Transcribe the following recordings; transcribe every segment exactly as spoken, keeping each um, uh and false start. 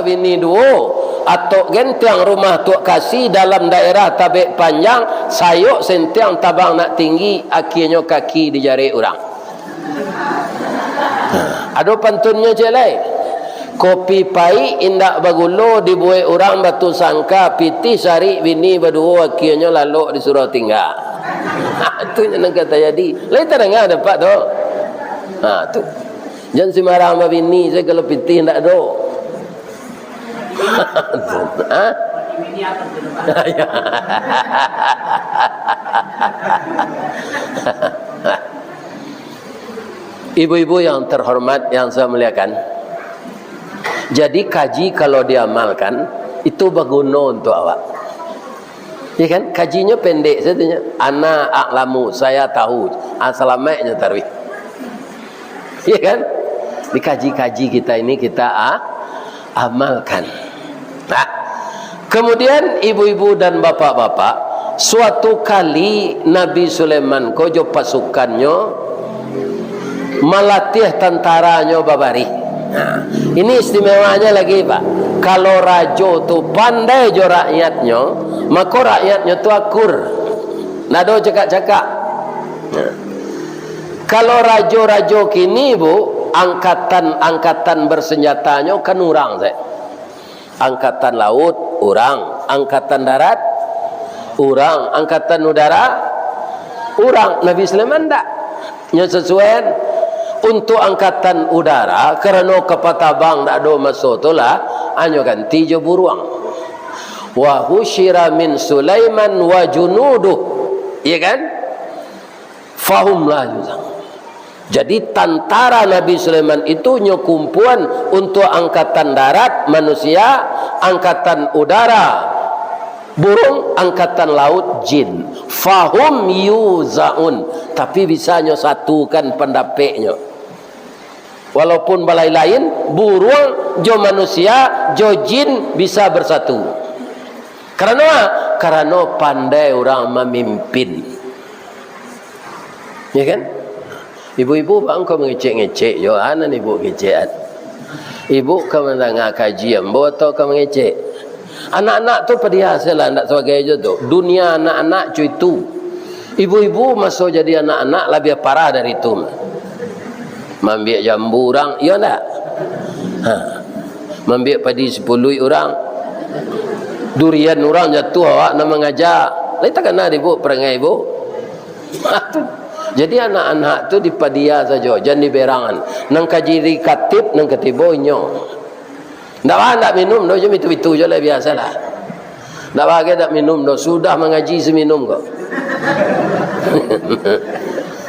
Bini duo, atok gentiang rumah Tuak Kasi dalam daerah Tabek Panjang, sayok sentiang tabang nak tinggi, akienyo kaki dijarek urang. Nah, ado pantunnyo ciek lai. Kopi paik indak bagulo dibuek urang Batusangka, pitih sarik bini baduo, akienyo lalok disuruah tingga. Tu nyo nan ka tajadi. Lai tadanga dek Apak tu? Ha, tu. Jan sumbarang babini sajo kalau pitih indak ado. Ha? Ibu-ibu yang terhormat, yang saya muliakan, jadi kaji kalau diamalkan, itu baguno untuk awak. Ya kan? Kajinyo pendek sajo nyo. Ana a'lamu, saya tahu. Ah, salamaiknyo taruih. Ya kan? Dikaji-kaji kita ini, kita, ah, amalkan. Nah, kemudian ibu-ibu dan bapak-bapak, suatu kali Nabi Sulaiman ko jo pasukannyo malatiah tantaranyo babarih. Nah, ini istimewanya lagi, Pak. Kalau rajo tu pandai jo rakyatnyo, mako rakyatnyo tu akur. Ndak ado cakak-cakak. Nah. Kalau rajo-rajo kini, Bu, angkatan-angkatan bersenjatanyo kan urang sajo. Angkatan laut, urang. Angkatan darat, urang. Angkatan udara, urang. Nabi Sulaiman ndak. Nyo sasuaian. Untuk angkatan udara, karano kapal tabang ndak ado maso tu lah, anyo ganti jo buruang. Wa husyira min Sulaiman wa junuduh. Iya kan? Fahum la yuza'un. Jadi, tantara Nabi Sulaiman itu nyo kumpuan untuk angkatan darat, manusia, angkatan udara, burung, angkatan laut, jin. Fahum yuzaun. Tapi, bisa nyo satukan pandapeknyo. Walaupun balain-lain, buruang jo manusia, jo jin bisa bersatu. Karano, karano pandai urang mamimpin. Ya kan? Ibu-ibu, bangko mangecek-ngecek jo, anan ibu kecekan. Ibu ka mandanga kaji ambo atau ka mangecek? Anak-anak tu padiah sajolah, ndak sabagai jo tu. Dunia anak-anak cuitu. Ibu-ibu maso jadi anak-anak labiah parah dari tu mah. Mambiak jambu urang, iyo ndak? Ha. Mambiak padi sipuluik urang. Durian urang jatuah, awak nan mangaja. Lai takana dek ibu parangai ibu. Ha, tu. Jadi anak-anak tu dipadiah sajo, jan diberangan. Nan ka jadi katib, nan ka tibo inyo. Ndak ba, ndak minum doh, cuma itu-itu jo lah, biasalah. Ndak ba, ndak minum doh, sudah mangaji saminum ko.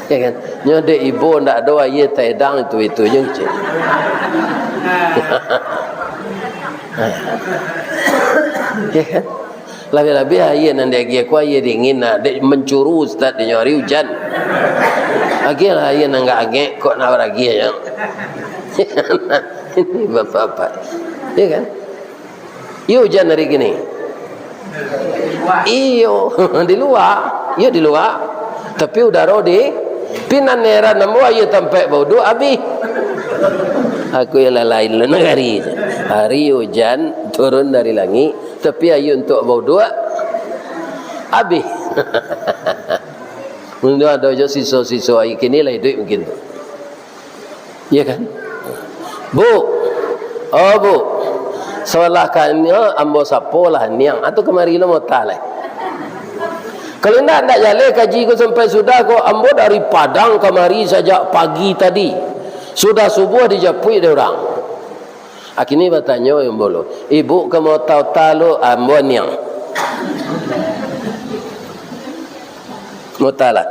Ya kan? Nyo dek ibo ndak ado aia taedang itu-itu jo, cek. Ya kan? Labiah-labiah aia nan diagiah ko aia dingin, nak dek mancuru ustaz dinyo ari ujan. Agiahlah aia nan agak angek, kok nak baragiah nyo. Ini bapak-bapak. Ya kan? Iyo ujan ari kini. Iyo, di lua. Iyo di lua. Tapi udaro di, pi nan heran ambo aia tampaik bauduak abih. Aku yang lain lo nagari. Hari ujan turun dari langik, tapi aia untuak bauduak abih. Mungkin ado jo siso-siso aia kini lah iduik mungkin tu. Iya kan? Bu. Oh, Bu. Salah kanyo ambo sapolah niang. Atau kamari lo motah lai. Kalau indak, indak jaleh kaji ko sampai sudah ko. Ambo dari Padang kamari sajak pagi tadi. Sudah subuah dijapuik dek urang. Akhirnyo batanyo ambo lo, "Ibu ka motah-otah lo, ambo niang." Motahlah.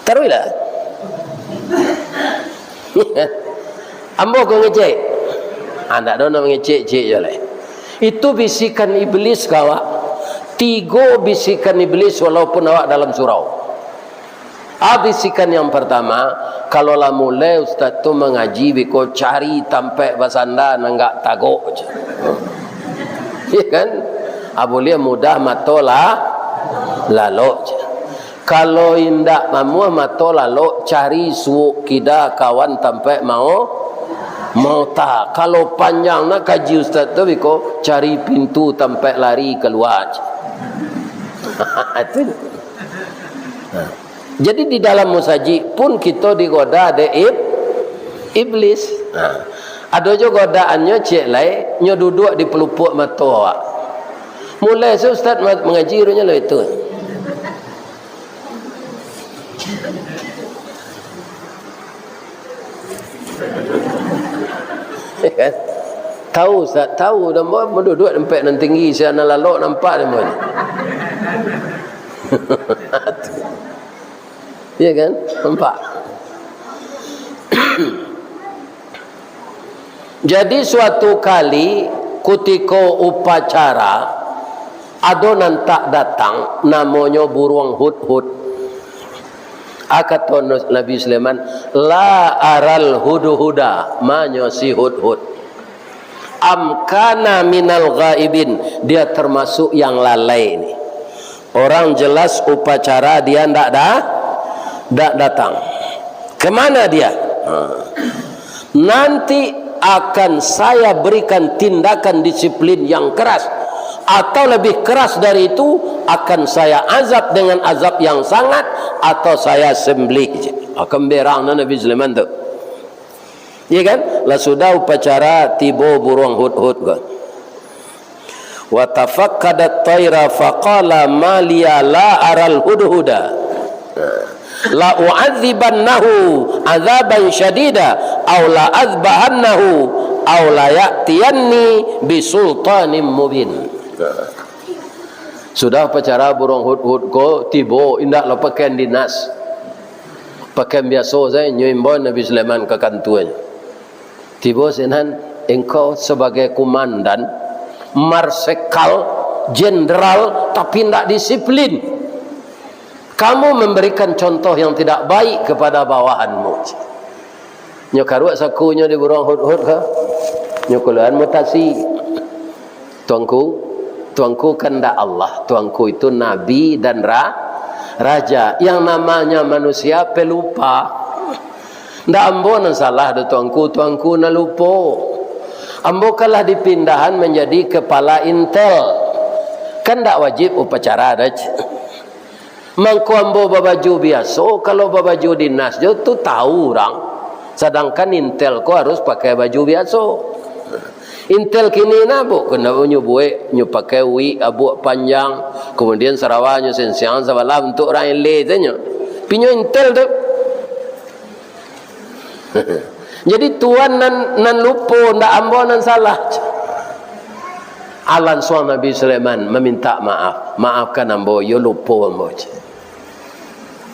Taruihlah. Ambo ko ngecek. Ah, ndak ado nak mangecek-cek jo lai. Itu bisikan iblis ka awak. Tigo bisikan iblis walaupun awak dalam surau. Ah, bisikan yang pertama, kalau lah mulai ustaz tu mangaji, biko cari tampek basanda nan agak tagok je. Ya kan? Ah, buliah mudah mato lah, lalok je. Kalau indak mamuah mato lalok, cari suok kida kawan tampek mao, Mau tak, kalau panjang nak kaji ustaz tu, biko cari pintu tampek lari kalua. Itu. Nah. Jadi di dalam musajik pun kito digoda dek ib-, iblis. Nah. Ado jo godaannyo ciek lai, nyo duduak di pelupuak mato awak. Mulai se ustaz ma-, mangaji, runyo lah itu. Ya kan? Tahu, Ustaz, tahu. Dan mau menduduak tempat nan tinggi, siang nan lalok nampak dia pun. Ya kan? Nampak. Jadi, suatu kali, kutiko upacara, ado nan tak datang, namonyo buruang hudhud. A, kato Nabi Sulaiman, "La aral hudhuda," manyo si hudhud. "Am kana minal ghaibin," dia termasuk yang lalai ni. Orang jelas upacara dia ndak da-, ndak datang. Kemana dia? Ha. Nanti akan saya berikan tindakan disiplin yang keras, atau lebih keras dari itu, akan saya azab dengan azab yang sangat, atau saya sembelih. Akan berang Nabi Sulaiman tu. Iya kan? Lah sudah upacara, tibo buruang hudhud ko. "Wa tafaqqadat thaira faqala ma liya la aral hudhuda. La u'adzibannahu adzaban syadida, au la adzbahannahu, au la ya'tiyanni bisultanim mubin." Sudah upacara, buruang hudhud ko tibo, indak lo pakaian dinas. Pakaian biaso sajo, nyo imbau Nabi Sulaiman ka kantuanyo. Tibo sinan, "Engkau sebagai komandan, marsekal, jenderal, tapi ndak disiplin. Kamu memberikan contoh yang tidak baik kepada bawahanmu." Nyo karuak sakunyo di buruang hudhud ko, nyo kaluaan mutasi. "Tuanku, tuanku kan ndak Allah, tuanku itu nabi dan ra-, raja. Yang namanya manusia pelupa. Ndak ambo nan salah doh, tuanku, tuanku nan lupo. Ambo kan lah dipindahan manjadi kepala intel. Kan ndak wajib upacara doh." Mangko ambo babaju biaso, kalau babaju dinas jo tu tahu urang. Sadangkan intel ko harus pakai baju biaso. Intel kini nah, bu, kena nyo buek, nyo pakai wig abuak panjang, kemudian sarawa nyo sensiang sabalah untuk urang eleh tu nyo. Pinyo intel tu. Jadi tuan nan, nan lupo, ndak ambo nan salah. Alansuang Nabi Sulaiman maminta maaf. "Maafkan ambo, iyo lupo ambo."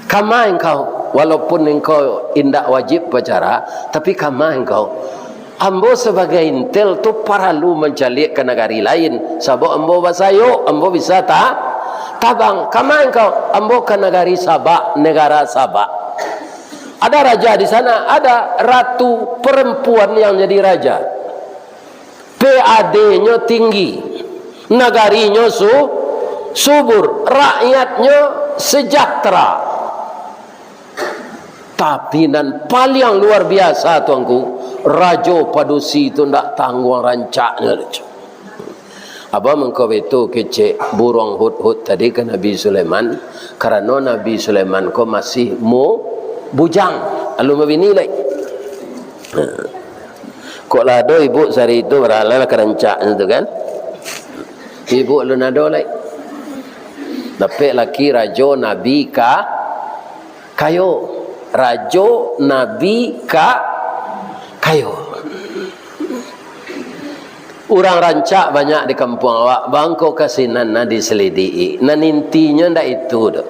"Kama engkau, walaupun engkau indak wajib upacara, tapi kama engkau. Ambo sabagai intel tu paralu mancaliak ka nagari lain, sabab ambo basayok, ambo bisa ta-, tabang. Kama engkau?" "Ambo ka nagari Sabak, negara Sabak." Ada raja di sana, ada ratu perempuan yang jadi raja. P A D-nyo tinggi, nagarinyo su-, subur, rakyatnyo sejahtera. Tapi nan paliang luar biasa, tuanku, rajo padusi tu ndak tangguang rancaknyo. Abah mangko baitu kecek buruang hudhud tadi ka Nabi Sulaiman, karano Nabi Sulaiman ko masih mu-, bujang, alun babini lai. Ha. Kok lah ado ibu sari tu, baralah ka rancaknyo tu kan. Ibu alun ado lai. Dapek laki rajo nabi ka-, kayo. Rajo nabi ka-, kayo. Urang rancak banyak di kampuang awak, bangko ka sinan nah diselidiki. Nan intinyo ndak itu doh.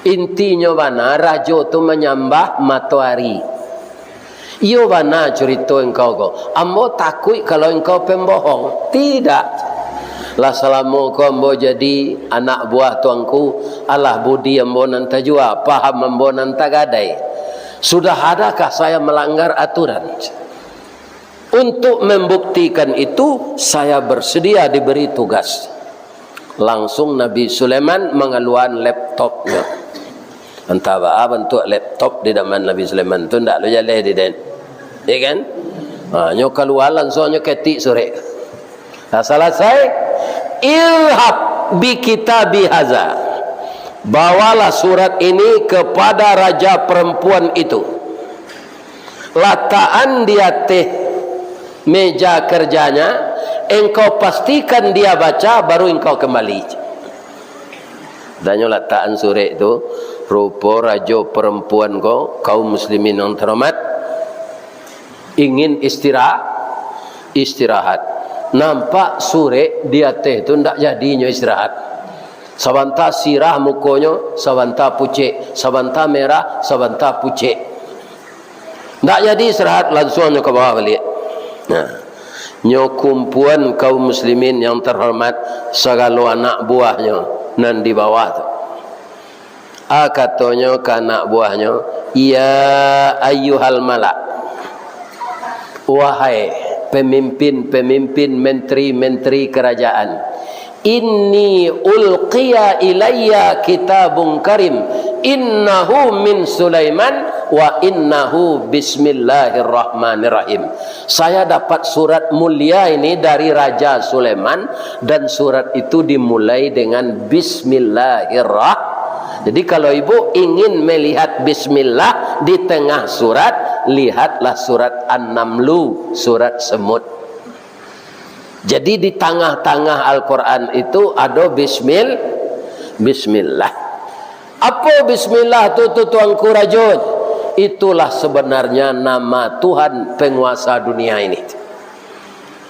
Intinyo bana, rajo tu manyambah matoari. Iyo bana curito engkau ko. Ambo takuik kalau engkau pembohong. Tidak. Lah salamo ko ambo jadi anak buah tuanku, alah budi ambo nan tajua, paham ambo nan tagadai. Sudah adakah saya melanggar aturan? Untuk membuktikan itu, saya bersedia diberi tugas. Langsung Nabi Sulaiman mangaluakan laptopnyo. Antah baa bantuak laptop di zaman Nabi Sulaiman tu, ndak lo jaleh di den. Ya kan? Ha, nyo kalua lansuang nyo ketik surek. Nah, salasai, "Idhab bi kitabi haza." Bawalah surat ini kepada raja perempuan itu. Latakan di ateh meja kerjanya, engkau pastikan dia baca, baru engkau kembali. Danyo latakan surek tu, rupo rajo perempuan ko, kaum muslimin yang terhormat, ingin istirahat, istirahat. Nampak surek di ateh tu ndak jadinyo istirahat. Sabanta sirah mukonyo, sabanta pucek, sabanta merah, sabanta pucek. Ndak jadi istirahat, lansuang nyo ka bawah baliak. Nah, nyo kumpuan kaum muslimin yang terhormat, sagalo anak buahnyo nan di bawah tu. A, katonyo ka anak buahnyo, "Ya ayyuhal mala', wahai pemimpin-pemimpin, menteri-menteri kerajaan, inni ulqiya ilayya kitabun karim, innahu min Sulaiman, wa innahu bismillahirrahmanirrahim." Saya dapat surat mulia ini dari Raja Sulaiman, dan surat itu dimulai dengan bismillahirrah-, Jadi, kalau ibu ingin melihat bismillah di tengah surat, lihatlah surat An-Namlu, surat semut. Jadi, di tangah-tangah Al-Quran itu ado bismil-, bismillah. Apo bismillah tu, tu Tuanku Rajo? Itulah sebenarnya nama Tuhan penguasa dunia ini.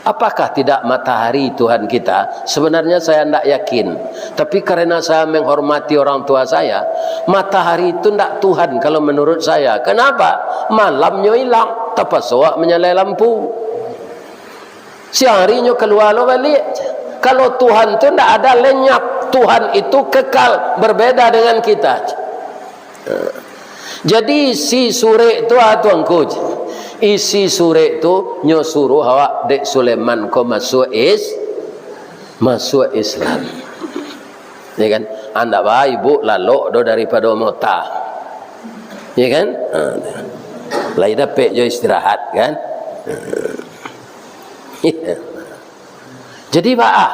Apakah tidak matahari Tuhan kita? Sebenarnya saya ndak yakin. Tapi karena saya menghormati orang tua saya, matahari itu ndak Tuhan kalau menurut saya. Kenapa? Malamnyo ilang, tapaso awak manyalai lampu. Siang hari nyo kalua lo baliak. Kalau Tuhan tu ndak ada lenyap, Tuhan itu kekal, berbeda dengan kita. Jadi isi surek tu, ah, Tuanku, isi surek tu nyo suruh awak dek Sulaiman ko masuak is-, masuak Islam. Ya kan? Andak ba ibu lalok do daripado mota. Ya kan? Ha. Lai dapek jo istirahat kan? Jadi, baa,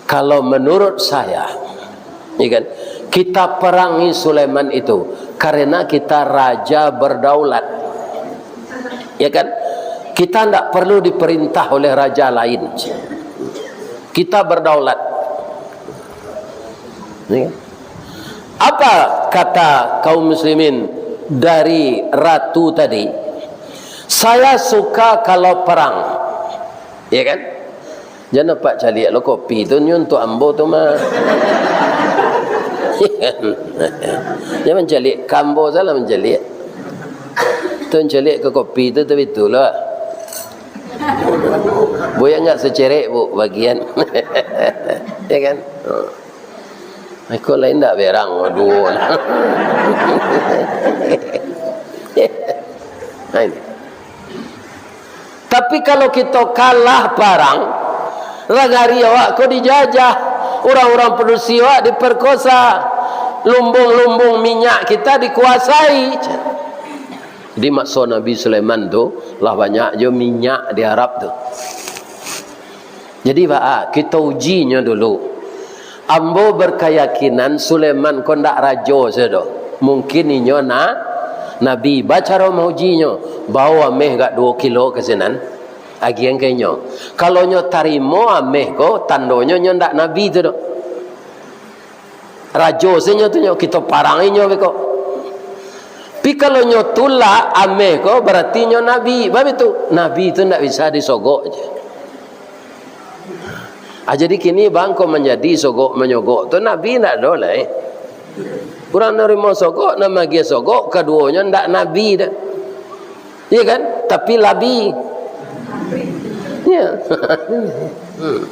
kalau menurut saya, ya kan, kita perangi Sulaiman itu karena kita raja berdaulat. Ya kan? Kita ndak perlu diperintah oleh raja lain. Kita berdaulat. Ya kan? Apa kata kaum muslimin dari ratu tadi? "Saya suka kalau perang." Ya kan? Jan apak caliak lo kopi tu, nyo untuak ambo tu mah. Jan mancaliak ka ambo salah mancaliak. Tu mancaliak ka kopi tu, tapi itulah. Buya ndak sacerek, Bu, bagian. Ya kan? Oh. Iko lain ndak berang, duo. Nah, ini. Tapi kalau kito kalah parang, nagari awak ko dijajah, urang-urang padusi awak diperkosa, lumbung-lumbung minyak kita dikuasai. Di maso Nabi Sulaiman tu, lah banyak jo minyak di Arab tu. Jadi, baa, kito uji nyo dulu. Ambo berkeyakinan Sulaiman ko ndak rajo sajo doh. Mungkin inyo na-, nabi. Bacaro maujinyo, bao ameh agak duo kilo ka sinan, agiah ka inyo. Kalau nyo tarimo ameh ko, tandonyo nyo ndak nabi tu doh. Rajo se nyo tu nyo, kito parang inyo beko. Tapi kalau nyo tulak ameh ko, berarti nyo nabi. Bab itu, nabi tu ndak bisa disogok je. Ah, jadi kini bangko manjadi sogok manyogok tu nabi ndak ado lai. Urang narimo sogok, nan magiah sogok, kaduonyo ndak nabi doh. Iya kan? Tapi labi. Iya. Hmm.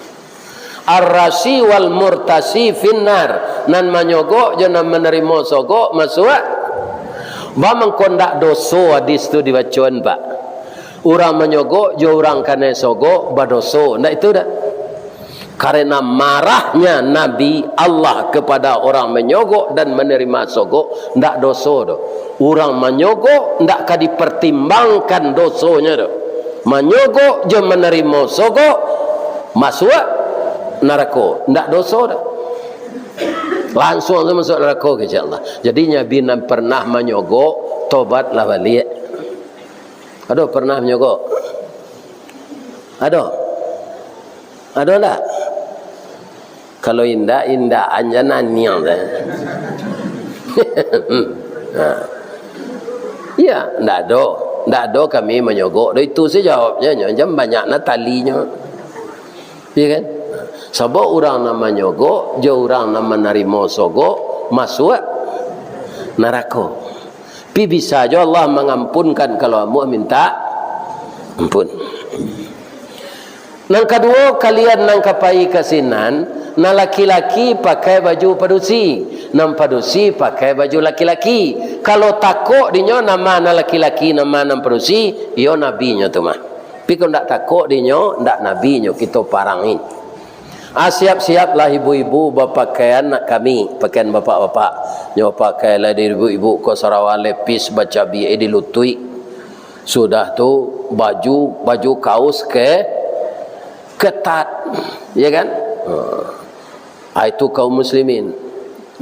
Ar-rasi wal murtasi finnar. Nan manyogok jo nan manarimo sogok masuak. Ba mangko ndak doso hadis tu dibacoan, Pak? Urang manyogok jo urang kanai sogok badoso. Ndak itu dah? Karena marahnya Nabi Allah kepada orang manyogok dan menerima sogok, ndak doso doh. Urang manyogok ndak ka dipertimbangkan dosonyo doh. Manyogok jo manarimo sogok, masuak narako. Ndak doso doh. Lansuang tu masuak narako, kecek Allah. Jadi, Nabi nan pernah manyogok, tobatlah baliak. Ado pernah manyogok? Ado? Ado ndak? Kalau indak, indakan jan naniang tu. Ha. Iya, ndak ado. Ndak ado kami manyogok. Doh, itu sajo jawabnyo, nyo jan banyak na talinyo. Iya kan? Sabab urang nan manyogok, jo urang nan manarimo sogok, masuak narako. Tapi bisa jo Allah mangampunkan kalau ambo minta ampun. Nan kaduo, kalian nan ka pai ka sinan, nan laki-laki pakai baju padusi, nan padusi pakai baju laki-laki. Kalau takok dinyo nama nan laki-laki, nama nan padusi, iyo nabinyo tu mah. Tapi kalau ndak takok dinyo, ndak nabinyo kito parangi. Ah, siap-siaplah ibu-ibu bapakaian nak kami, pakaian bapak-bapak. Nyo pakailah di ibu-ibu ko sarawa lepis bacabiak di lutuik. Sudah tu, baju, baju kaus ke ketat, ya kan? Ha. Ah, itu kaum muslimin.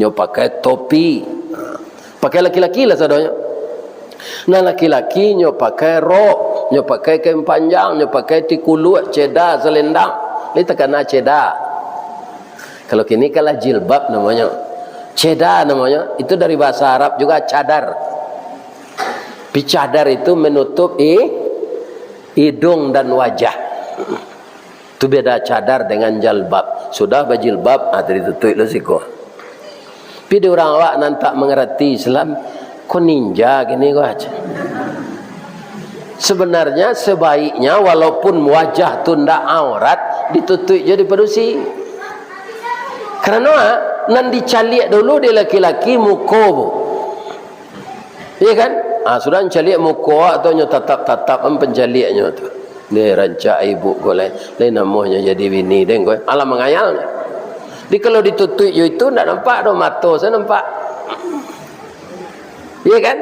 Nyo pakai topi. Ha. Pakai laki-laki lah sadonyo. Nah, laki-laki nyo pakai rok, nyo pakai kain panjang, nyo pakai tikuluak, ceda, salendang. Ini takana ceda. Kalau kini kan lah jilbab namonyo. Ceda namonyo, itu dari bahasa Arab juga cadar. Tapi cadar itu menutup i-, hidung dan wajah. Tu beda cadar dengan jalbab. Sudah bajilbab, ah, tu ditutuik lo siko. Tapi di urang awak nan tak mangarati Islam, ko ninja kini ko aja. Sebenarnya, sebaiknya, walaupun wajah tu ndak aurat, ditutuik jo di padusi. Karano, ah, nan dicaliak dulu di laki-laki muko, Bu. Iya kan? Ah, sudah caliak muko awak tu, nyo tatap-tatap am pancaliaknyo tu. Deh, rancak ibu ko lai. Lai namuahnyo jadi bini deh ko. Alah mangayal. Jadi kalau ditutuik jo itu, ndak nampak doh, mato sajo nampak. Iya kan?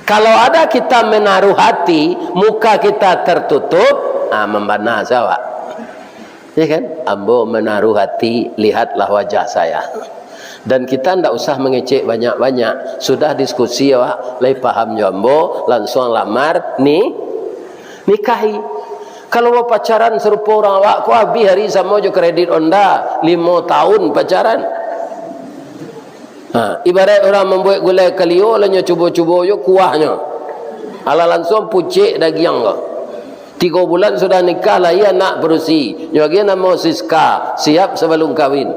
Kalau ada kita menaruh hati, muka kita tertutup, ah, mambana sajo awak. Ya kan? Ambo menaruh hati, lihatlah wajah saya. Dan kita ndak usah mangecek banyak-banyak. Sudah diskusi awak, lai paham jo ambo, lansuang lamar, ni, nikahi. Kalau bapacaran sarupo urang awak, ko abih ari samo jo kredit Honda, limo tahun pacaran. Ha, ibarat urang mambuek gulai kalio, lah nyo cubo-cubo jo kuahnyo. Alah lansuang pucek dagiang ko. Tigo bulan sudah nikah, lahia anak padusi. Nyo agiah namo Siska, siap sabalum kawin.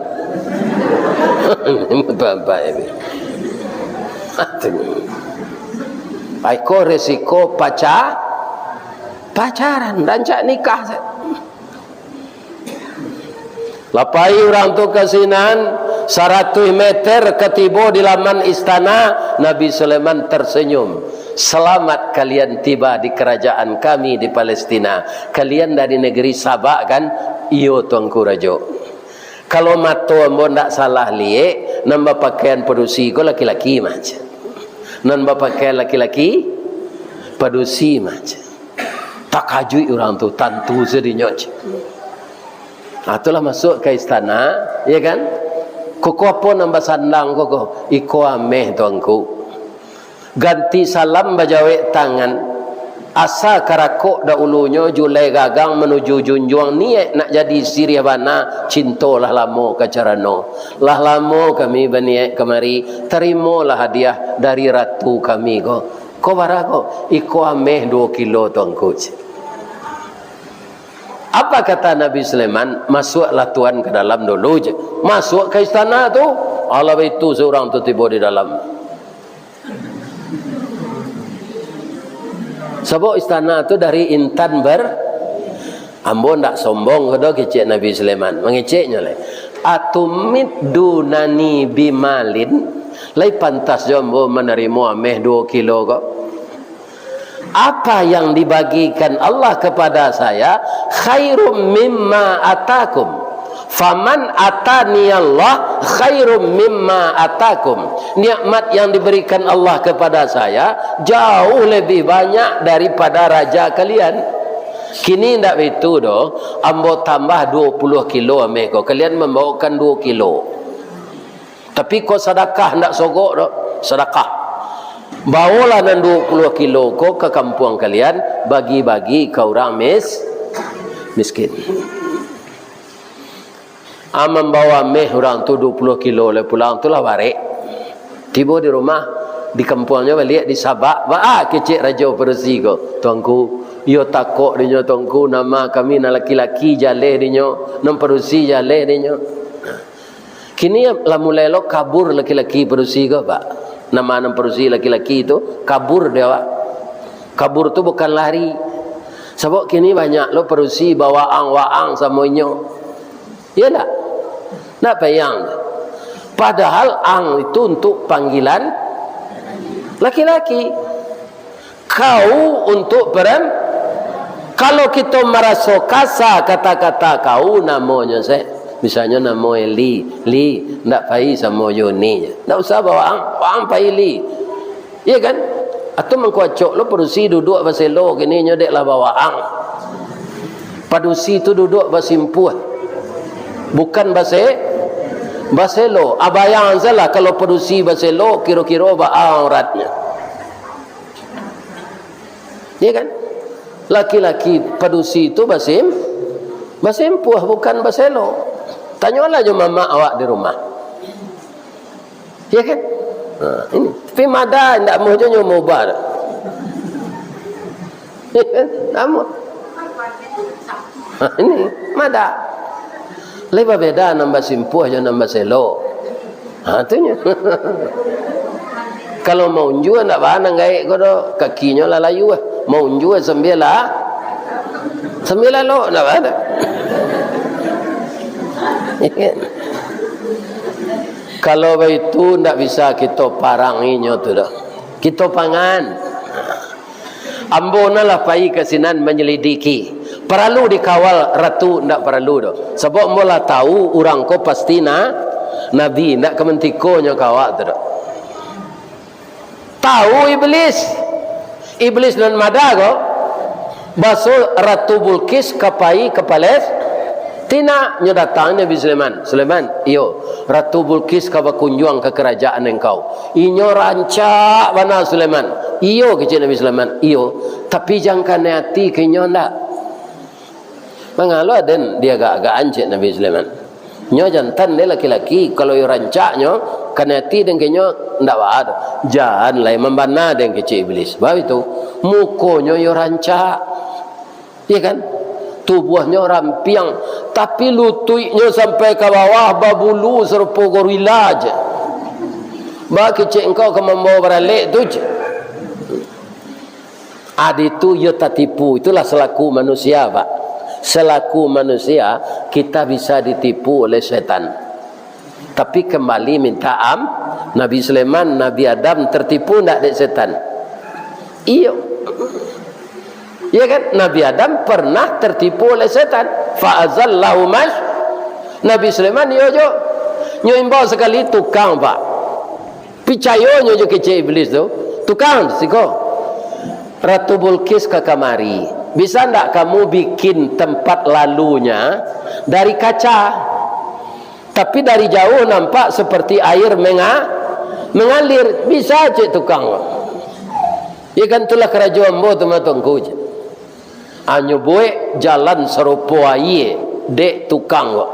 Bapak-bapak ini. Ai ko resiko paca-, pacaran, rancak nikah sa-, Lah pai urang tu ka sinan, saratuih meter ka tibo di laman istana, Nabi Sulaiman tersenyum. "Selamat kalian tiba di kerajaan kami di Palestina. Kalian dari negeri Saba, kan?" "Iyo, Tuanku Rajo." "Kalau mato ambo ndak salah liek, nan bapakaian padusi ko laki-laki mah," cek. "Nan bapakaian laki-laki, padusi mah," cek. Takajuik urang tu, tantu sadinyo, cek. Ah, tu lah masuak ka istana, ya kan? "Koko apo nan basandang koko?" "Iko ameh, Tuanku." Ganti salam bajawek tangan. Asa karakok dahulunyo, julai gagang manuju junjuang, niaik nak jadi siriah bana, cinto lah lamo ka carano. Lah lamo kami baniaik kamari, tarimolah hadiah dari ratu kami ko. "Ko bara ko?" "Iko ameh duo kilo, Tuanku." Apa kata Nabi Sulaiman? "Masuaklah Tuan ka dalam dulu," cek. Masuak ka istana tu, alah baitu surang tu tibo di dalam. Sabab istana tu dari intan ber-, ambo ndak sombong ko doh, kecek Nabi Sulaiman. Mangeceknyo lai, "Atumiddunani bimalin?" Lai pantas jo ambo manarimo ameh duo kilo ko? Apa yang dibagikan Allah kepada saya khairum mimma atakum, Faman atani Allah khairum mimma atakum. Nikmat yang diberikan Allah kepada saya jauh lebih banyak daripada raja kalian. Kini ndak baitu doh, ambo tambah duo puluah kilo ameh ko, kalian mambawakan duo kilo. Tapi ko sadakah ndak sogok doh, sadakah. Bawolah nan duo puluah kilo ko ka kampuang kalian, bagi-bagi ka urang mis-, miskin. Ah, mambawa ameh urang tu duo puluah kilo lai pulang tu lah barek. Tibo di rumah, di kampuangnyo baliak di Sabak, baa kecek rajo padusi ko, "Tuanku, iyo takok dinyo, Tuanku, nama kami nan laki-laki jaleh dinyo, nan padusi jaleh dinyo." Kini lah mulai lo kabur laki-laki padusi ko, Pak. Nama nan padusi laki-laki tu, kabur dek awak. Kabur tu bukan lari. Sabab kini banyak lo padusi bawaang-waang samo inyo. Iyo ndak? Ndak payah. Padahal ang itu untuk panggilan laki-laki. Kau untuk perem-, kalau kito maraso kasa kata-kata kau, namonyo se, misalnyo namo Eli, Li, ndak pai samo jo Ni. Ndak usah bawa ang, ang pai Li. Iyo kan? Atau mangko acok lo padusi duduak baselo kini nyo dek lah bawa ang. Padusi tu duduak basimpuah. Bukan base-, baselo. Abayang salah kalau padusi baselo, kiro-kiro baa auratnyo. Iya kan? Laki-laki padusi tu basim-, basimpuah, bukan baselo. Tanyolah jo mamak awak di rumah. Iya kan? Ha, ini. Tapi mada indak amuah jo nyo maubah tu. Iya kan? Amuah. Ha, ini mada. Lai babeda nan basimpuah jo nan baselo. Ha, tu nyo. Kalau maunjua ndak baa nan gaek ko doh, kakinyo lah layuah. Maunjua sambil lah, sambil lalok, ndak baa doh. Kalau baitu, ndak bisa kito parang inyo tu doh. Kito pangan. Ambo nan lah pai ka sinan manyalidiki. Paralu dikawal ratu, ndak paralu doh. Sabab ambo lah tau urang ko pasti na-, nabi, ndak ka mantikonyo ka awak tu doh. Tau Iblis. Iblis nan mada ko, baso Ratu Bulqis ka pai ka Palestina, nyo datang Nabi Sulaiman. "Sulaiman, iyo, Ratu Bulqis ka bakunjuang ka karajaan engkau. Inyo rancak bana, Sulaiman." "Iyo," kecek Nabi Sulaiman, "iyo, tapi jan kanai ati ka inyo ndak." "Mangalo aden diagak-agakan?" cek Nabi Sulaiman. "Nyo jantan deh laki-laki, kalau iyo rancaknyo, kanai ati den ka inyo ndak baa doh." "Jan lai mambana den," kecek Iblis. Baitu, mukonyo iyo rancak. Iya kan? Tubuahnyo rampiang, tapi lutuiknyo sampai ka bawah babulu sarupo gorila je. Baa kecek engkau ka mambawa baralek tu je. Adi tu iyo tatipu, itulah selaku manusia, Pak. Selaku manusia, kita bisa ditipu oleh setan. Tapi kembali minta am-, Nabi Sulaiman, Nabi Adam tertipu ndak dek setan? Iyo. Iya kan? Nabi Adam pernah tertipu oleh setan. Fa azallahu mas-, Nabi Sulaiman iyo jo. Nyo imbau sakali tukang, Pak. Picayonyo jo kecek Iblis tu, "Tukang, siko, Ratu Bulqis ka kamari. Bisa ndak kamu bikin tempat lalunya dari kaca? Tapi dari jauh nampak seperti air menga-, mengalir." "Bisa," cek tukang. "Ya kan, itulah karajo ambo tu mah, Tuanku," cek. Anyo buek jalan sarupo aia dek tukang ko.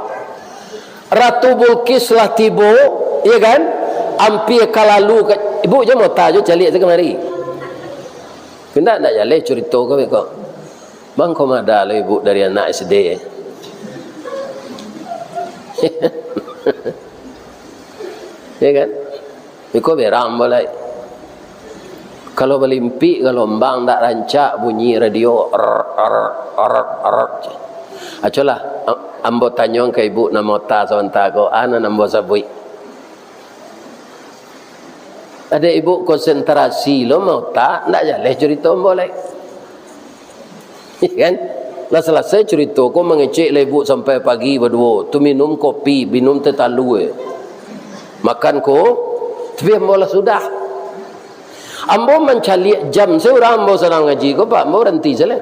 Ratu Bulqis lah tibo, ya kan? Ampia ka lalu ka, ibu jo mota jo caliak tu kamari. Indak, ndak jaleh curito ko beko. Mangko mada lo ibu dari anak S D. Ya kan? Iko berang ambo lai. Kalau balimpik galombang ndak rancak bunyi radio, er, er, er, er. Acolah, am-, ambo tanyoan ka ibu nan mota sabanta ko, a nan ambo sabuik. Adek ibu konsentrasi lo mota, ndak jaleh curito ambo lai. Kan? Lah salasai carito ko, mangecek lah ibuk sampai pagi baduo. Tu minum kopi, minum teh talua. Makan ko, tapi ambo lah sudah. Ambo mancaliak jam se urang ambo sadang ngaji ko, Pak, ambo baranti se lah.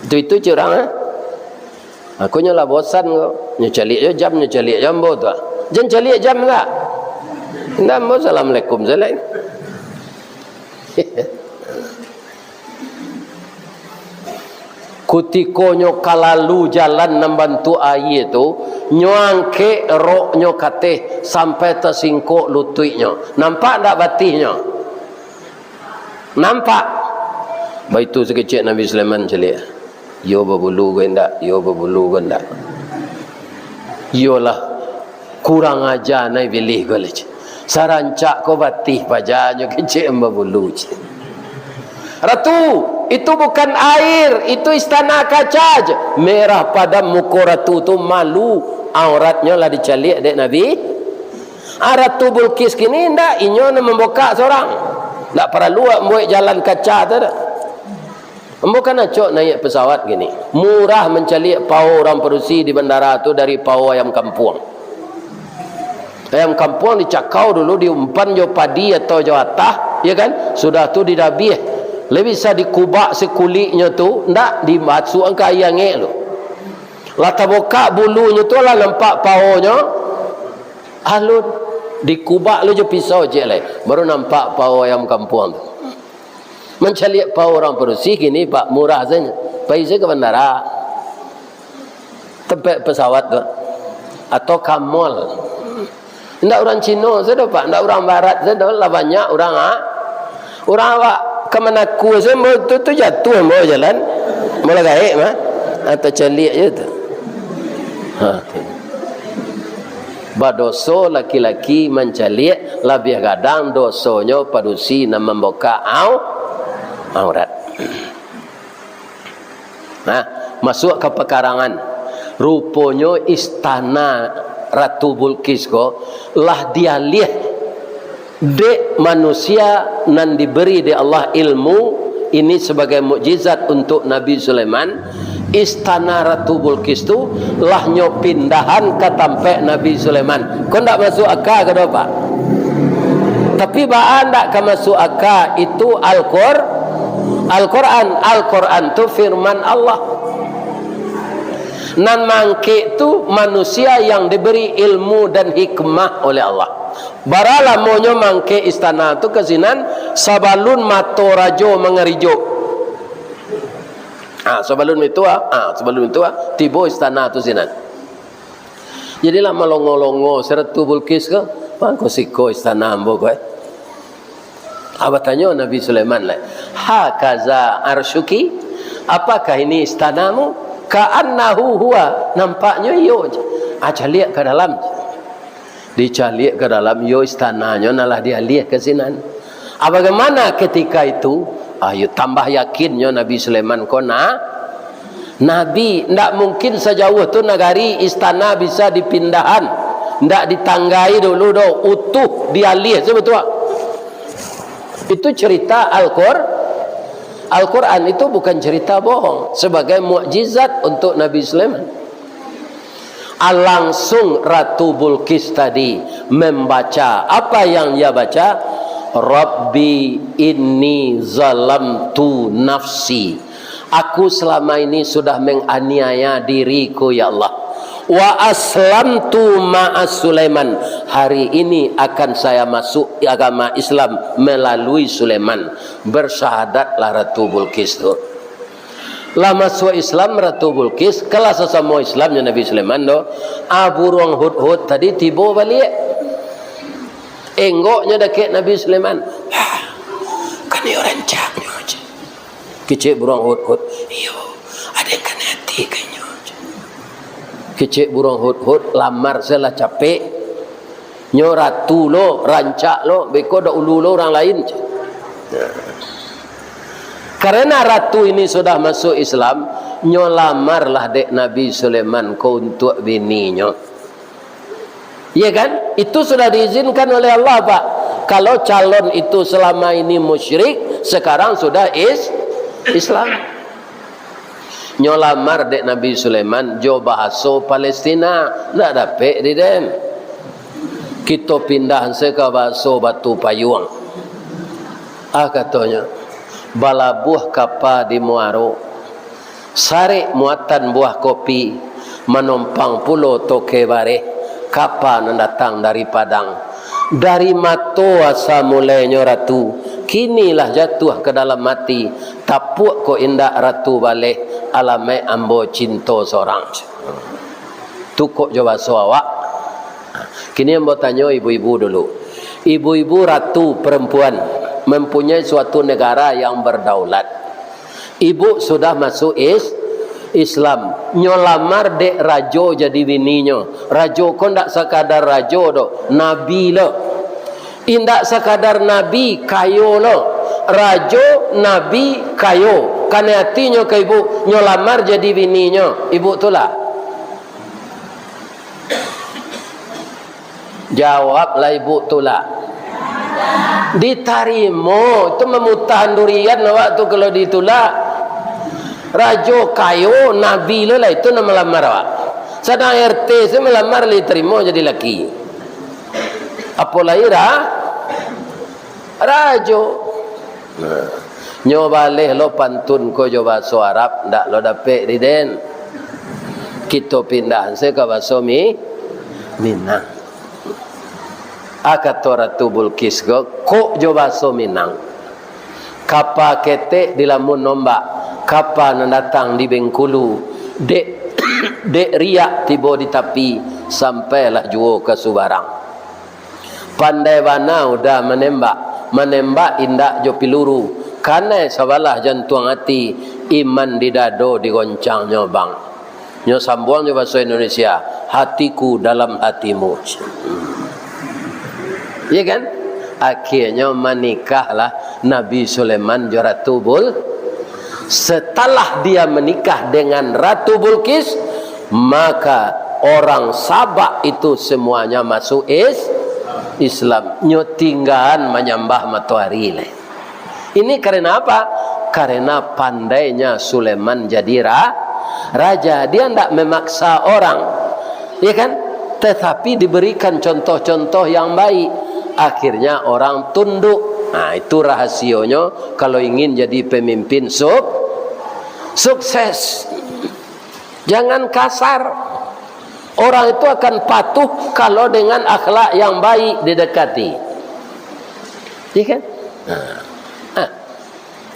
Itu-itu cek urang, eh. Aku nyo lah bosan ko. Nyo caliak jo jam, nyo caliak jo ambo tu, ah. Jan caliak jam tak? Indak, ambo assalamualaikum se lah. Kutiko nyo ka lalu jalan nan bantuak aia tu, nyo angkek roknyo ka ateh sampai tasingkok lutuiknyo. Nampak ndak batihnyo? Nampak. Baitu sakecek Nabi Sulaiman caliak. Iyo babulu ko indak, iyo babulu ko indak. Iyolah, kurang aja nai bilih ko lah, cik. Sarancak ko batih paja nyo kecek babulu, cik. Ratu, itu bukan air, itu istana kaca, cik. Merah padam muko ratu tu, malu, auratnyo lah dicaliak dek Nabi. Ah, Ratu Bulqis kini indak, inyo nan mambokak sorang. Ndak paralu awak mambuek jalan kaca tu dah. Ambo kan acok naiak pesawat kini. Murah mancaliak pao urang padusi di bandara tu dari pao ayam kampuang. Ayam kampuang dicakau dulu, diumpan jo padi atau jo atah, ya kan? Sudah tu didabiah. Lai bisa dikubak sakuliknyo tu, ndak, dimasuakan ka aia angek tu. Lah tabokak bulunyo tu, lah nampak paonyo, alun. Dikubak lu jo pisau ciek lai, baru nampak pao ayam kampuang tu. Mancaliak pao urang padusi kini, Pak, murah sajo. Pai sajo ka bandara, tampek pesawat tu, atau ka mall. Indak urang Cino sajo, Pak, indak urang Barat sajo, lah banyak urang, ah. Urang awak ka Manaku sajo, ambo tu, tu jatuah ambo jalan. Ambo lah gaek mah. Ah, tacaliak je tu. Ha, tu. Badoso laki-laki mancaliak, labiah gadang dosonyo padusi nan mambokak au-, aurat. Nah, masuak ka pakarangan. Ruponyo istana Ratu Bulqis ko lah dialiah dek manusia nan diberi dek Allah ilmu ini sabagai mukjizat untuk Nabi Sulaiman. Istana Ratu Bulqis tu lah nyo pindahan ka tampek Nabi Sulaiman. Ko ndak masuak aka ka do, Pak? Tapi baa ndak ka masuak aka, itu Al-Qur-, Al-Quran. Al-Quran tu firman Allah. Nan mangkek tu manusia yang diberi ilmu dan hikmah oleh Allah. Bara lamonyo mangkek istana tu ka sinan, sabalun mato rajo mangarijo. Ah, sabalun itu, ah, ah, sabalun itu, ah, tibo istana tu sinan. Jadilah malongo-longo si Ratu Bulqis ko, "Mangko siko istana ambo ko, eh?" Ah, batanyo Nabi Sulaiman lai, "Hakaza arsyuki? Apakah ini istanamu?" "Ka'annahu huwa." "Nampaknyo iyo," je. Ah, caliak ka dalam. Dicaliak ka dalam, iyo istananyo nan lah dialiah ka sinan. Ah, bagaimana ketika itu? Ah, iyo tambah yakinnyo Nabi Sulaiman ko na-, Nabi, ndak mungkin sajauah tu nagari, istana bisa dipindahan. Ndak ditanggai dulu doh, utuh dialiah sabatua. Itu cerita Al-Qur-, Al-Quran, itu bukan cerita bohong. Sebagai mukjizat untuk Nabi Sulaiman. Ah, langsung Ratu Bulqis tadi membaca. Apa yang ia baca? "Rabbi inni zalamtu nafsi." "Aku selama ini sudah menganiaya diriku, ya Allah. Wa aslamtu ma'a Sulaiman. Hari ini akan saya masuk agama Islam melalui Sulaiman." Bersyahadatlah Ratu Bulqis tu. Lah masuak Islam Ratu Bulqis, kalah sasamo Islam jo Nabi Sulaiman tu. Ah, buruang hudhud tadi tibo baliak. Enggoknyo dakek Nabi Sulaiman. "Hah, kan iyo rancaknyo," je. Kecek buruang hudhud, "Iyo, aden kan ati ka inyo," je. Kecek buruang hudhud, lamar se lah capek. Nyo ratu lo, rancak lo, beko daulu lo urang lain. Karena ratu ini sudah masuk Islam, nyo lamarlah dek Nabi Sulaiman ko untuak bininyo. Iya kan? Itu sudah diizinkan oleh Allah, Pak. Kalau calon itu selama ini musyrik, sekarang sudah is-, Islam. Nyo lamar dek Nabi Sulaiman jo bahaso Palestina, ndak dapek di den. Kito pindah se ka bahaso Batu Payuang. Ah, katonyo, balabuah kapa di muaro, sarek muatan buah kopi, manompang pulo toke bareh, kapa nan datang dari Padang. Dari mato asa mulainyo Ratu, kini lah jatuah ka dalam ati, tapuak kok indak Ratu baleh, alamaik ambo cinto sorang. Tu kok jo baso awak. Kini ambo tanyo ibu-ibu dulu. Ibu-ibu ratu perempuan mempunyai suatu negara yang berdaulat. Ibu sudah masuk is-, Islam. Nyo lamar dek rajo jadi bininyo. Rajo ko ndak sakadar rajo doh, nabi lo. Indak sakadar nabi, kayo lo. Rajo, nabi, kayo. Kanai atinyo ka ibu, nyo lamar jadi bininyo. Ibu tulak? Jawablah ibu, tulak. Ditarimo, itu mamutahan durian awak tu kalau ditulak. Rajo kayo, nabi lo lah itu nan malamar awak. Sadang R T se malamar lah ditarimo jadi laki. Apo lai ra-, rajo. Nah, nyo baleh lo pantun ko jo baso Arab, ndak lo dapek di den. Kito pindah se ka baso Mi-, Minang. Ah, kato Ratu Bulkis ko, kok jo baso Minang. Kapa ketek dilamun ombak, kapa nan datang di Bengkulu, dek, dek riak tibo di tapi, sampailah juo ka subarang. Pandai bana uda manembak, manembak indak jo piluru, kanai sabalah jantuang ati, iman di dado digoncangnyo bang. Nyo sambuang jo baso Indonesia, hatiku dalam hatimu. Iya kan? Akhirnyo manikahlah Nabi Sulaiman jo Ratu Bul-, setelah dia menikah dengan Ratu Bulkis, maka orang Sabak itu semuanya masuk is-, Islam. Nyo tinggaan manyambah matoari lai. Ini karena apa? Karena pandainya Sulaiman jadi ra-, raja. Dia ndak memaksa orang. Ya kan? Tetapi diberikan contoh-contoh yang baik. Akhirnya orang tunduk. Nah, itu rahasionyo kalau ingin jadi pemimpin suk-, sukses. Jangan kasar. Orang itu akan patuh kalau dengan akhlak yang baik didekati. Iya kan? Nah. Nah.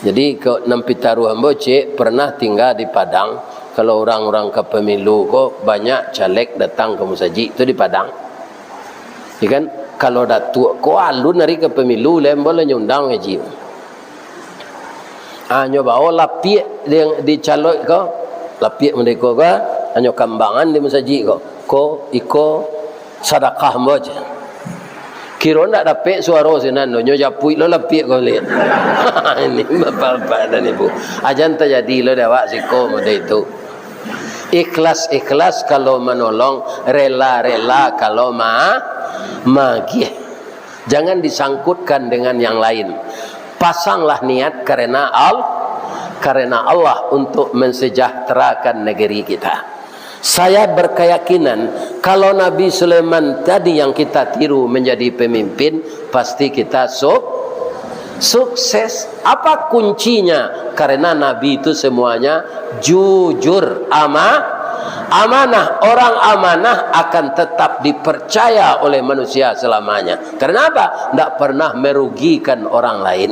Jadi, ko nan pitaruah ambo, cek, pernah tinggal di Padang. Kalau urang-urang ka pemilu ko, banyak caleg datang ka musajik tu di Padang. Ya kan? Kalau datuak ko alun ari ka pemilu, lai ambo lah nyundang haji. Ah, nyo bao lapiak di, di calok ko, lapiak merdeka ko, ah, nyo kambangan di musajik ko. Ko, iko, sadakah ambo, cek. Kiro ndak dapek suaro sinan tu, nyo japuik lo lapiak ko liek. Ini bapak-bapak dan ibu. Ajan tajadi lo dek awak siko model itu. Ikhlas-ikhlas kalau manolong, rela-rela kalau ma-, magiah. Jangan disangkutkan dengan yang lain. Pasanglah niat karena Al-, karena Allah untuk mensejahterakan negeri kita. Saya berkeyakinan, kalau Nabi Sulaiman tadi yang kita tiru menjadi pemimpin, pasti kita suk-, sukses. Apa kuncinya? Karena Nabi itu semuanya jujur, ama-, amanah. Orang amanah akan tetap dipercaya oleh manusia selamanya. Karena apa? Ndak pernah merugikan orang lain.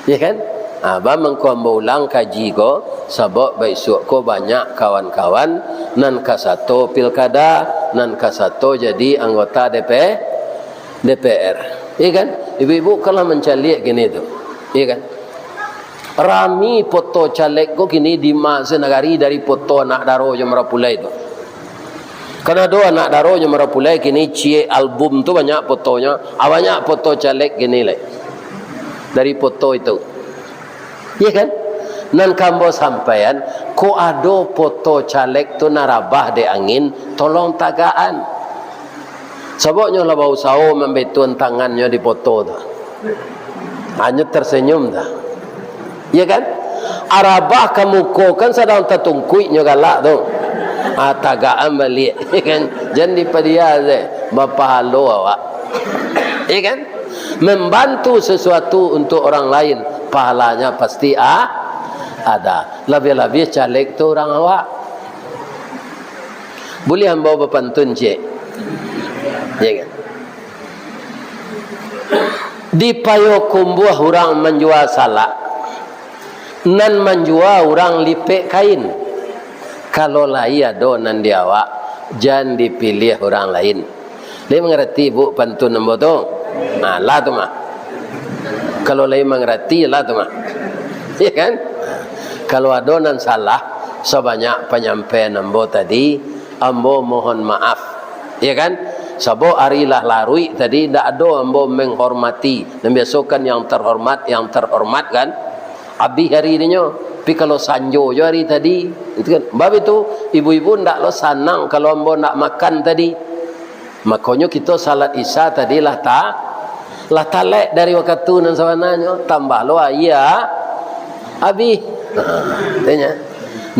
Ya kan? Ha, ba mangko ambo ulang kaji ko, sabab baisuak ko banyak kawan-kawan nan kasato pilkada, nan kasato jadi anggota D P, D P R. Ya kan? Ibu-ibu kan lah mancaliak kini tu. Ya kan? Rami poto caleg ko kini di ma-, sanagari dari poto anak daro jo marapulai tu. Kan ado anak daro jo marapulai kini ciek album tu banyak potonyo, ah, banyak poto caleg kini lai. Dari poto itu. Iya kan? Nan ka ambo sampaian, kok ado poto caleg tu nan rabah dek angin, tolong tagakan. Sabab nyo lah bausaho mambetuan tangannyo di poto tu. Hanyo tersenyum tu. Iya kan? Arabah ka muko kan sadang tatungkuik nyo galak tu. Ah, tagakan baliak, kan? Jan dipadia se, bapahalo awak. Ya kan? Membantu sesuatu untuk orang lain, pahalanya pasti a-, ada. Labiah-labiah caleg tu urang awak. Buliah ambo bapantun ciek? Ya kan? Di Payokumbuah urang manjua salak, nan manjua urang lipek kain. Kalau lai ado nan di awak, jan dipiliah urang lain. Lai mangarati, Bu, pantun ambo tu? Nah, lah tu mah. Kalau lai mangarati, lah tu mah. Ya kan? Kalau ado nan salah, sabanyak panyampaian ambo tadi, ambo mohon maaf. Ya kan? Sabab ari lah laruik tadi, ndak ado ambo menghormati. Nan biaso kan yang terhormat, yang terhormat kan? Abih ari dinyo. Tapi kalau sanjo jo ari tadi, itu kan. Bab itu, ibu-ibu ndak lo sanang kalau ambo ndak makan tadi. Makonyo kito salat Isya tadi lah ta-, lah talek dari wakatu nan sabananyo, tambah lo aia abih. Ha, tanya.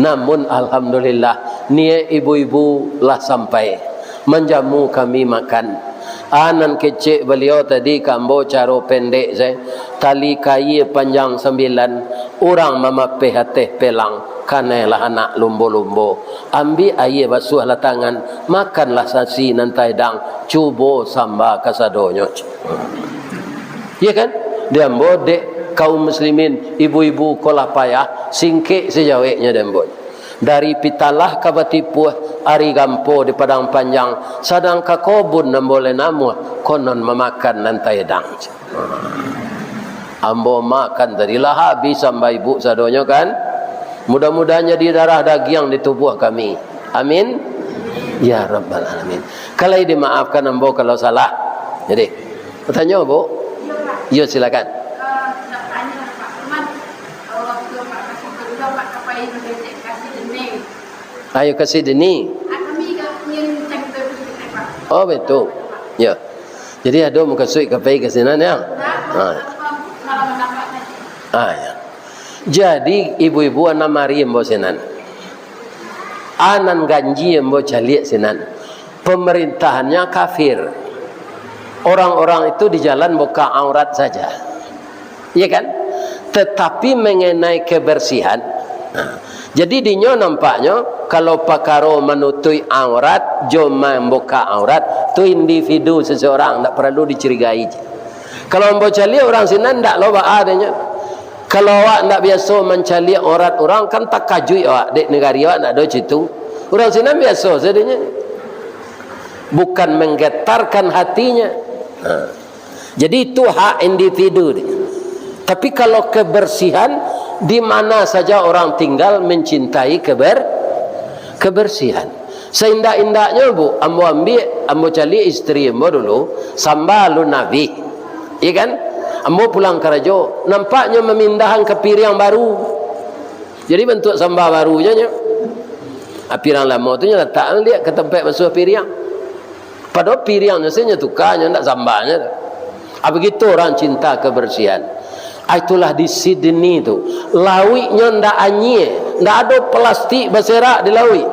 Namun alhamdulillah, niaik ibu-ibu lah sampai manjamu kami makan. Ah, nan kecek baliau tadi ka ambo caro pendek sajo, tali kaia panjang sambilan, urang mamapeh ateh pelang, kanailah anak lumbo-lumbo. Ambiak aia basuahlah tangan, makanlah nasi nan taedang, cubo samba kasadonyo. Ya kan? Di ambo dek kaum muslimin, ibu-ibu ko lah payah, singkek sajaweknyo di ambo. Dari Pitalah ka Batipuah, ari gampo di Padang Panjang, sadang ka kobun ambo lai namuah, konon mamakan nan taedang. Ambo makan tadi lah habih samba ibu sadonyo kan. Mudah-mudahan jadi darah dagiang di tubuah kami. Amin. Ya Rabbal Alamin. Kalau dimaafkan ambo kalau salah. Jadi, bertanya, Bu? Ya, silakan. Ayo, kasih dini. Oh, betul. Ya. Jadi, ado mukasuik ka pai ka sinan, ya? Ha. Ha, ya. Jadi, ibu-ibu, anak mari ambo sinan. Anan ganji ambo caliak sinan. Pemerintahannyo kafir. Orang-orang itu di jalan buka aurat saja. Iya kan? Tetapi mengenai kebersihan, nah, jadi dinyo nampaknyo, kalau pakaro manutuik aurat jo mambuka aurat, tu individu seseorang, ndak paralu dicurigai. Kalau ambo caliak urang sinan, ndak lo baa dinyo. Kalau awak ndak biaso mancaliak aurat urang, kan takajuik awak, dek nagari awak ndak ado citu. Urang sinan biaso sadonyo. Bukan menggetarkan hatinya. Nah. Jadi, itu hak individu dia. Tapi, kalau kebersihan, di mana saja orang tinggal mencintai keber-, kebersihan. Seindak-indaknyo, Bu, ambo ambiak, ambo caliak isteri ambo dulu, samba alun abih. Iya kan? Ambo pulang karajo, nampaknyo mamindahan ka piriang baru. Jadi, bantuak samba baru je nyo. Ah, piriang lamo tu nyo latak liak ka tampek basuah piriang. Padahal piriangnyo sajo nyo tuka, nyo ndak sambanyo tu. Ah, begitu orang cinta kebersihan. Ah, itulah di Sydney tu. Lauiknyo ndak anyie, ndak ado plastik baserak di lauik.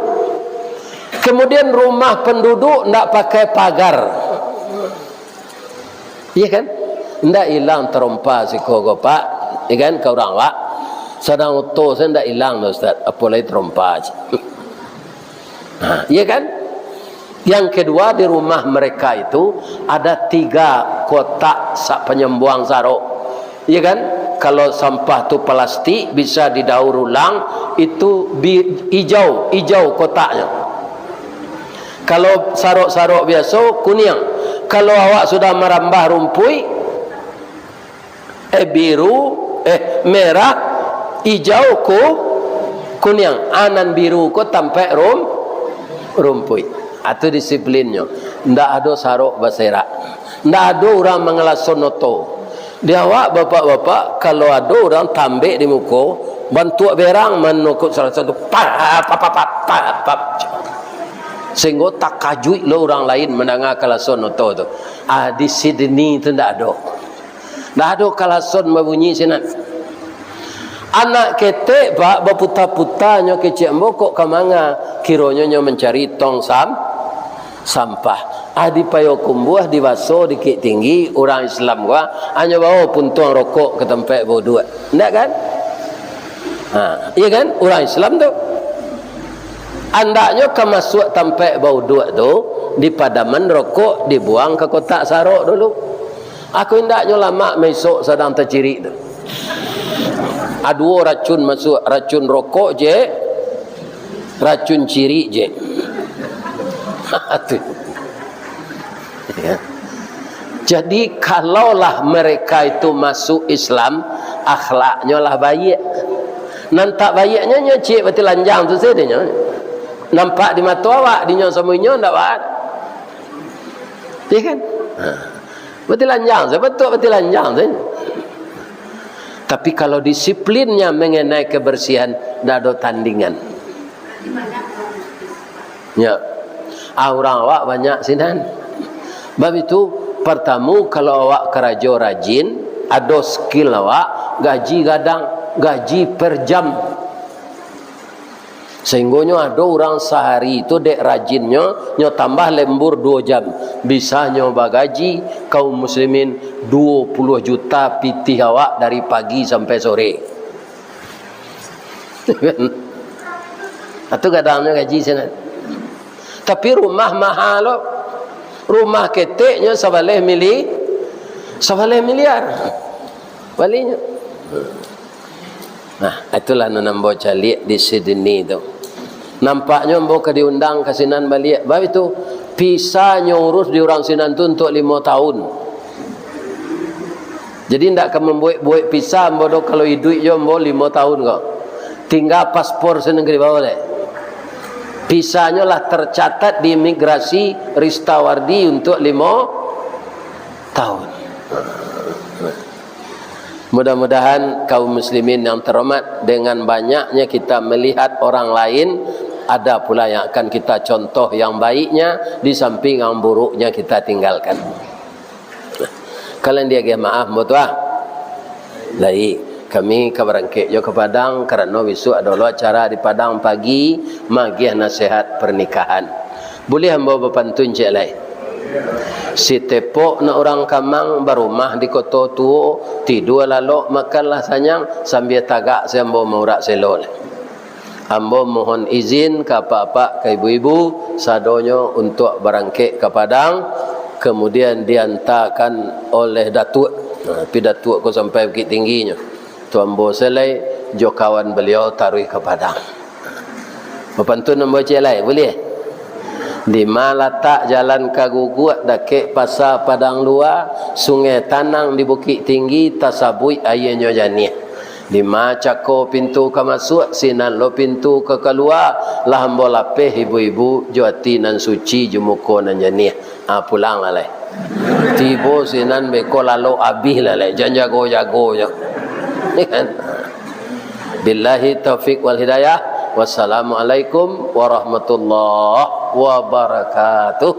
Kemudian rumah penduduk ndak pakai pagar. Iya kan? Ndak ilang tarompa siko ko, Pak. Iya kan, ka urang awak. Sadang oto sajo ndak ilang doh, Ustaz. Apo lai tarompa. Ha, iya kan? Yang kedua, di rumah mereka itu ada tiga kotak sa-, panyambuang sarok. Iya kan? Kalau sampah tu plastik, bisa didaur ulang, itu bi-, ijau, ijau kotaknyo. Kalau sarok-sarok biaso, kuniang. Kalau awak sudah marambah rumpuik, eh, biru, eh, merah, ijau, ku-, kuniang. Ah, nan biru ko tampek rum-, rumpuik. Atu disiplinnyo. Ndak ado sarok baserak. Ndak ado urang mangalason oto. Di awak, bapak-bapak, kalau ado urang tambek di muko, bantuak berang manukuk salah satu, pap, pap, pap, pap, pap. Sehinggo takajuik lo urang lain mandanga kalason oto tu. Ah, di Sydney tu ndak ado. Ndak ado kalason babunyi sinan. Anak ketek, Pak, baputa-puta nyo kecek ambo kok ka manga, kironyo nyo mancari tong sam-, sampah. Ah, di Payokumbuah, di Baso, di Bukittinggi, urang Islam ko, ah, hanyo bawa puntuang rokok ka tampek bauduak. Ndak kan? Ha, iya kan? Urang Islam tu. Andaknyo ka masuak tampek bauduak tu, dipadaman rokok, dibuang ka kotak sarok dulu. Aku indaknyo lamak maisok sadang tacirik tu. Aduo racun masuak, racun rokok je, racun cirik je. Tu. Ya. Jadi, kalaulah mereka itu masuk Islam, akhlaknyo lah baiak. Nan tak baiaknyo, nyo ciek batilanjang tu sadonyo. Nampak di mato awak, dinyo samo inyo ndak baa. Iya kan? Ha. Batilanjang sajo, batua batilanjang sajo. Tapi kalau disiplinnya mengenai kebersihan, ndak ado tandingan. Ya. Ah, urang awak banyak sinan. Bab itu, partamo, kalau awak karajo rajin, ado skill awak, gaji gadang, gaji per jam. Sahinggonyo ado urang sahari tu dek rajinnyo, nyo tambah lembur duo jam, bisanyo bagaji kaum muslimin duo puluah juta pitih awak dari pagi sampai sore. Atu gadangnyo gaji sinan. Tapi rumah maha lo. Rumah keteknyo sabaleh mili-, sabaleh miliar. Balinyo. Nah, itulah nan ambo caliak di Sydney tu. Nampaknyo ambo ka diundang ka sinan baliak. Bab itu, visa nyo urus di urang sinan tu untuak limo tahun. Jadi, ndak ka mambuek-buek visa ambo doh, kalau iduik jo ambo limo tahun ko. Tingga paspor sinan ka dibawa dek. Visanyo lah tercatat di imigrasi Ristawardi untuak limo tahun. Mudah-mudahan kaum muslimin yang terhormat, dengan banyaknya kita melihat orang lain, ada pula yang akan kita contoh yang baiknya, di samping yang buruknya kita tinggalkan. Kalian diagiah maaf, ambo tu ah. Lai, kami ka barangkek jo ka Padang, karano bisuak ado lo acara di Padang pagi, magiah nasihat pernikahan. Buliah ambo bapantun ciek lai? Sitepok nak urang kamang, barumah di koto tuo, tidua lalok, makanlah sanyang, sambia tagak se ambo maurak selo lai. Ambo mohon izin ka apak-apak, ka ibu-ibu, sadonyo untuak barangkek ka Padang, kamudian diantakan oleh Datuak. Nah, tapi Datuak ko sampai Bukittingginyo. Tu ambo se lai jo kawan baliau taruih ka Padang. Bapantun ambo ciek lai, buliah? Dima latak jalan ka Guguak, dakek Pasa Padang Lua, Sungai Tanang di Bukittinggi, tasabuik aianyo janiah. Dima cako pintu ka masuak, sinan lo pintu ka kalua, lah ambo lapeh ibu-ibu, jo ati nan suci, jo muko nan janiah. Ah, pulang lah lai. Tibo sinan beko lalok abih lah lai, jan jago-jago jo. Kan? Billahi taufik wal hidayah. Wassalamualaikum warahmatullahi wabarakatuh.